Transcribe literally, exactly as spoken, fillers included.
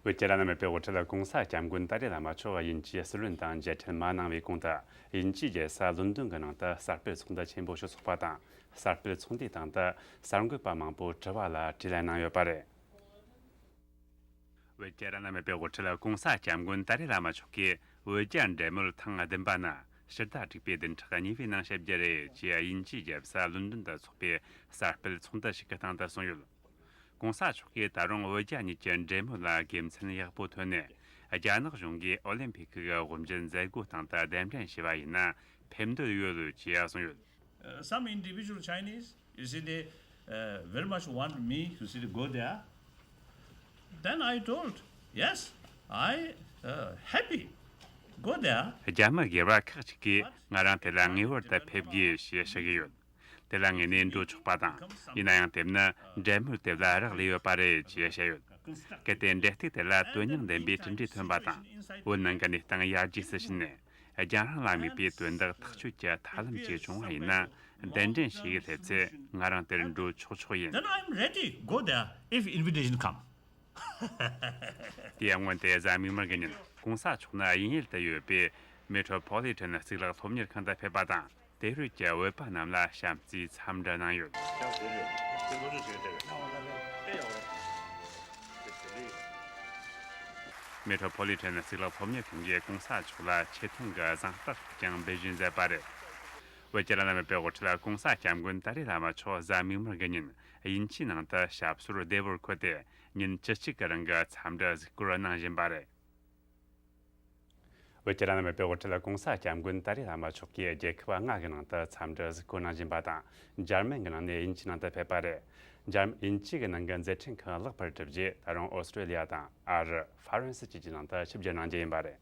བོད་ཀྱི་བླ་ན་མེད་པའི་དབུ་ཁྲིད་གོང་ས་སྐྱབས་མགོན་ཏཱ་ལའི་བླ་མ་མཆོག་དབྱིན་ཇིའི་སྲིད་བློན་དང་མཇལ་འཕྲད་མ་གནང་བའི་གོང་དུ། དབྱིན་ཇིའི་རྒྱལ་ས་ལོན་ཌོན་གྱི་ནང་དུ་གསར་སྤེལ་ཚོགས་འདུ་ཆེན་པོ་ཞིག་འཚོགས་པ་དང་། གསར་སྤེལ་ཚོགས་འདུའི་སྟེང་དུ་གསར་འགོད་པ་མང་པོས་དྲི་བ་ལ་དྲིས་ལན་གནང་ཡོད་པ་རེད། བོད་ཀྱི་བླ་ན་མེད་པའི་དབུ་ཁྲིད་གོང་ས་སྐྱབས་མགོན་ཏཱ་ལའི་བླ་མ་མཆོག་གིས། བོད་རྒྱ་འབྲེལ་མོལ་ཐེངས་བདུན་པ་ནི་ཕྱི་ཟླ་དྲུག་པའི་བདུན་ཕྲག་གཉིས་པའི་ནང་བྱེད་རྒྱུ་རེད་ཅེས་དབྱིན་ཇིའི་རྒྱལ་ས་ལོན་ཌོན་དུ་འཚོགས་པའི་གསར་སྤེལ་ཚོགས་འདུ་ཞིག་གི་སྟེང་དུ་གསུངས་ཡོད། གོང་ས་མཆོག་གིས་ད་རུང་བོད་རྒྱ་གཉིས་ཀྱི་འབྲེལ་མོལ་ལ་དགེ་མཚན་ཡག་པོ་ཐོན་ནས། རྒྱ་ནག་གཞུང་གིས་ཨོ་ལིམ་ཕིག་གི་དབུ་འབྱེད་མཛད་སྒོའི་སྟེང་དུ་གདན་འདྲེན་བྱས་པ་ཡིན་ན་ཕེབས་འདོད་ཡོད་ཅེས་གསུངས་ཡོད། Uh, some individual Chinese, you see, they uh, very much want me, you see, to go there. Then I told, yes, I uh, happy. Go there. རྒྱ་མི་སྒེར་བ་ཁག་ཅིག་གིས་ང་རང་དེ་ལ་ངེས་པར་དུ་ཕེབས་དགོས་ཞེས་ཞུ་གི་ཡོད། དེ་ལ་ངོས་ནས་འགྲོ་ཆོག་པ་དང་། ཡིན་ན་ཡང་དེ་ནི་འབྲེལ་མོལ་དེ་ལ་རག་ལས་ཡོད་པ་རེད་ཅེས་བཤད་ཡོད། གལ་ཏེ་འབྲེལ་གཏུག་དེ་ལ་དོན་སྙིང་ལྡན་པའི་གྲུབ་འབྲས་ཐོན་པ་དང་། བོད་ནང་གི་གནས་སྟངས་ཡར་རྒྱས་སུ་ཕྱིན་ནས། རྒྱང་རིང་ལ་དམིགས་པའི་དོན་དག་ཐག་གཅོད་ཀྱི་ཐབས་ལམ་ཅིག་བྱུང་བ་ཡིན་ན། གདན་འདྲེན་ཞུ་ཡིག་སླེབས་ཚེ་ང་རང་དེར་འགྲོ་ཆོག་ཆོག་ཡིན། Then I'm ready, go there if invitation come. དེའི་སྔོན་དེ་གཟའ་མིག་དམར་གྱི་ཉིན་གོང་ས་མཆོག་ནི་དབྱིན་ཡུལ་དུ་ཡོད་པའི་མེ་ཊོ་པོ་ལི་ཊན་གཙུག་ལག་སློབ་གཉེར་ཁང་དུ་ཕེབས་པ་དང་། དེ་རུ་གྱི་བོད་པ་རྣམས་ལ་བྱམས་བརྩིའི་འཚམས་འདྲི་གནང་ཡོད། མེ་ཊོ་པོ་ལི་ཊན་གཙུག་ལག་སློབ་གཉེར་ཁང་གིས་གོང་ས་མཆོག་ལ་ཆེ་མཐོང་གི་གཟེངས་རྟགས་ཤིག་ཀྱང་འབུལ་བཞེས་མཛད་པ་རེད། བོད་ཀྱི་བླ་ན་མེད་པའི་དབུ་ཁྲིད་གོང་ས་སྐྱབས་མགོན་ཏཱ་ལའི་བླ་མ་མཆོག་གཟའ་མིག་དམར་གྱི་ཉིན་དབྱིན་ཇིའི་ནང་དུ་ཞབས་སོར་བདེ་བོར་འཁོད་དེ། ཉིན་བཅུ་གཅིག་གི་རིང་གི་འཚམས་འདྲི་གཟིགས་སྐོར་གནང་བཞིན་པ་རེད། བོད་ཀྱི་བླ་ན་མེད་པའི་དབུ་ཁྲིད་གོང་ས་སྐྱབས་མགོན་ཏཱ་ལའི་བླ་མ་མཆོག་གིས་རྒྱལ་ཁབ་ལྔ་གི་ནང་དུ་འཚམས་འདྲི་གཟིགས་སྐོར་གནང་བཞིན་པ་དང་། འཇར་མན་གྱི་ནང་ནས་དབྱིན་ཇིའི་ནང་དུ་ཕེབས་པ་རེད། འཇར་དབྱིན་ཇི་གི་ནང་གི་མཛད་འཕྲིན་ཁག་ལེགས་པར་གྲུབ་རྗེས། ད་རུང་ཨོ་སི་ཀྲོ་ལི་ཡ་དང་། ཨ་རི། ཧྥ་རན་སི་བཅས་ཀྱི་ནང་དུ་ཆིབས་བསྒྱུར་གནང་རྒྱུ་ཡིན་པ་རེད།